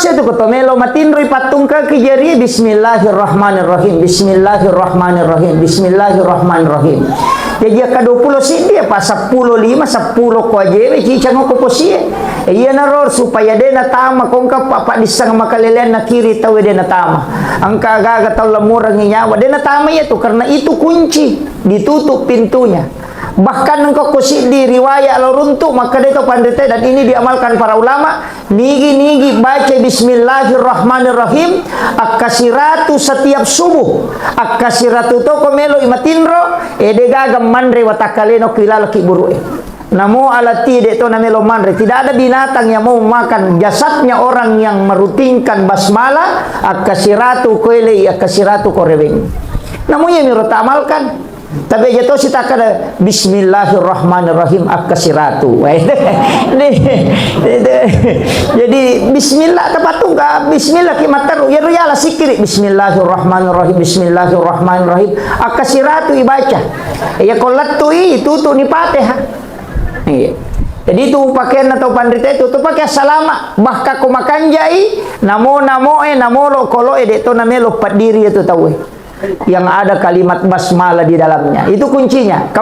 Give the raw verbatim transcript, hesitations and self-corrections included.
Setu ko to melo matinroi pattungkaki jari, bismillahirrahmanirrahim, bismillahirrahmanirrahim, bismillahirrahmanirrahim. Jaji akka dua pulo siddi apa seppulo lima, seppulo ko ajewe cicang ko posie. Iya naro supaya de natama kongka apa dissang makalelean na kiri tau de natama. Engka gaga tau lamurangi nyawa de natama iya tu karena itu kunci ditutup pintunya. Bahkan engka ko siddi riwayat lo runtuk makkeda to panrite dan ini diamalkan para ulama. Nigi-nigi baca bismillahirrahmanirrahim, akkasiratu setiap subuh, akkasiratu toko melo i matinro, ede gaga manre watakkaleno ki lalaki buru'e. Namo alati de to namelo manre, tidak ada binatang yang mau makan jasadnya orang yang merutinkan basmalah, akkasiratu ko elei, akkasiratu ko reweng. Namo iya miro tamalkan. Tapi aja to sitakkada bismillahirrahmanirrahim akkasiratu. Jadi bismillah tapatungka bismillah ki matteru ya riala sikiri bismillahirrahmanirrahim bismillahirrahmanirrahim akkasiratu ibaca. Ya kollattu i tutu ni Fatihah. Iya. Jadi itu pakaian atau pandrita itu tu pakai salama bahkan ko makanjai namo namo e namo lo kolo e de to namelo padiri itu tahu e. Yang ada kalimat basmalah di dalamnya. Itu kuncinya.